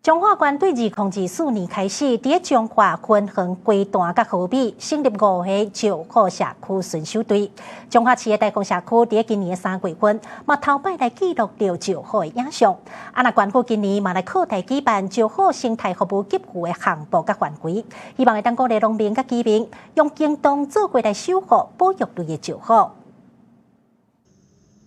彰化縣對2024年開始，佇彰化、芬園、龜潭佮和美成立五個石虎社區巡守隊。彰化市的大豐社區佇今年3月份，嘛頭擺來記錄著石虎的影像。啊，若縣府今年嘛來擴大舉辦石虎生態服務給付的項目佮範圍，希望會當鼓勵農民佮居民用行動做伙來守護保育類的石虎。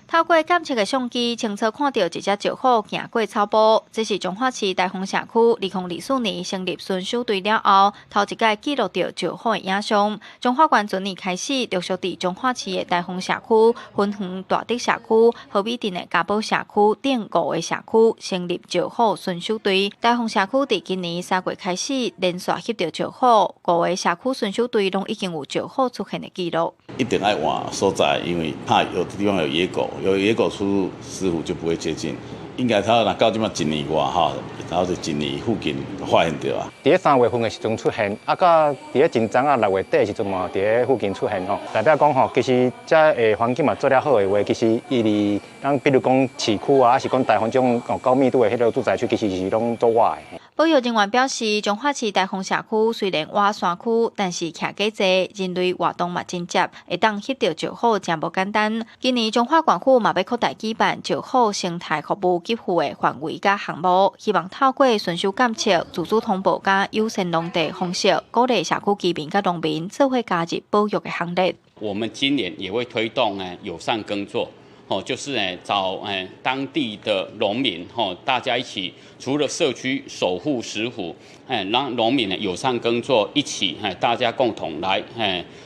透過監測的相機，清楚看著一隻石虎行過草埔。這是彰化市大豐社區2024年成立巡守隊了後，頭一擺記錄著石虎的影像。彰化縣全年開始陸續佇彰化市的大豐社區、芬園大竹社區、和美鎮的嘉寶社區等五个社區成立石虎巡守隊。大豐社區佇今年3月開始連續翕著石虎，五个社區巡守隊攏已經有石虎出現的記錄。一定愛換所在，因為怕有的地方有野狗。有野狗出入，石虎就不會接近。應該他若到這馬一年外吼，然後就一年附近發現著啊。佇咧3月份的時陣出現，啊，到佇咧真早啊6月底的時陣嘛，佇咧附近出現吼，代表講吼，其實這个環境嘛做了好的話，其實伊離咱比如講市區啊，抑是講大豐這種高密度的彼个住宅區，其實是攏足倚的。保育人員表示，彰化市大豐社區雖然倚山區，但是徛家濟，人類活動嘛真濟，會當翕著石虎誠無簡單。今年彰化縣府嘛欲擴大舉辦石虎生態服務給付的範圍佮項目，希望透過巡守監測、自主通報佮友善農地方式，鼓勵社區居民佮農民做伙加入保育的行列。我們今年也會推動友善耕作。哦，就是找當地的農民，吼，大家一起，除了社區守護石虎，讓農民呢友善耕作，一起，大家共同來，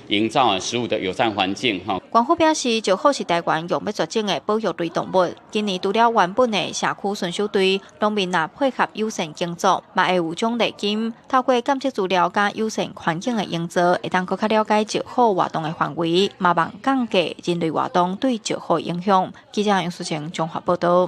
營造石虎的友善環境，哈。縣府表示，石虎是台灣欲欲絕種的保育類動物。今年除了原本的社區巡守隊，農民若配合友善耕作，嘛會有獎勵金。透過監測資料佮友善環境的營造，會當閣較了解石虎活動的範圍，嘛望降低人類活動對石虎影響。記者楊淑晴綜合報道。